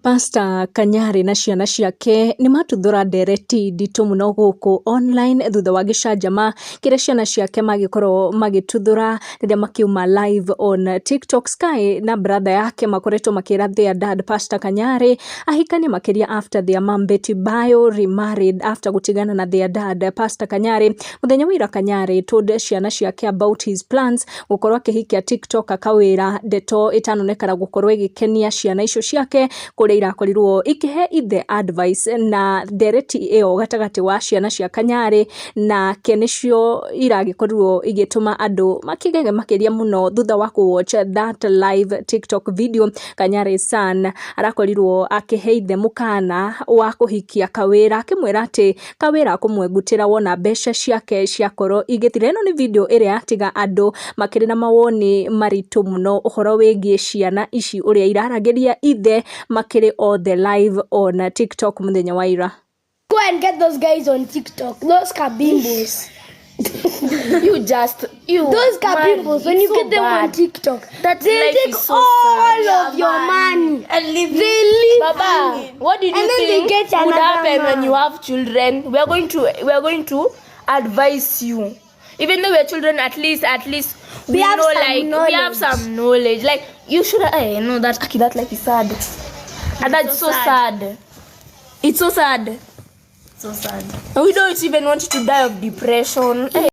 Pastor Kanyari na ciana ciake nĩ matuthũra ndereti nditũ mũno gũkũ online thutha wa gĩcanjama kĩrĩa ciana ciake magĩkorwo magĩtuthũra rĩrĩa makiuma live on TikTok. Sky na brother yake makoretwo makĩra their dad, Pastor Kanyari, ahikanie makĩria after their mom Betty Bayo remarried after gũtigana na their dad, Pastor Kanyari. Mũthenya wa ira Kanyari told ciana ciake about his plans gũkorwo akĩhikia TikTok akawĩra, ndeto ĩtanonekana gũkorwo ĩgĩkenia ciana icio ciake, kũrĩa irakorirwo ikĩhe ithe advice. Na ndereti ĩyo gatagatĩ wa ciana cia Kanyari nake nĩcio iragĩkorirwo igĩtũma andũ makĩgege makĩria mũno thutha wa kũ watch that live TikTok video. Kanyari son arakorirwo akĩhe ithe mũkana wa kũhikia Kawĩra, akĩmwĩra atĩ Kawĩra akũmwengutĩra wona mbeca ciake ciakorwo igĩthira. Ĩno nĩ video ĩrĩa yatiga andũ makĩrĩ na mawoni maritũ mũno ũhoro wĩgiĩ ciana ici, ũrĩa iraragĩria ithe makĩrĩ othe live on TikTok mũthenya wa ira. Go and get those guys on TikTok. Those kabimbos. You just you Those man, kabimbos. When it's you so get them on bad. TikTok, That they life take is so all sad. of your money. And leave They leave. Baba, what did you And then they think get would another happen when man. you have children? We are going to advise you. Even though we're children, at least we We have know, some like, we have knowledge. Some knowledge. Like, you should I know that, Aki, that life is sad. And that's so sad. It's so sad. So sad. And we don't even want you to die of depression. Eh.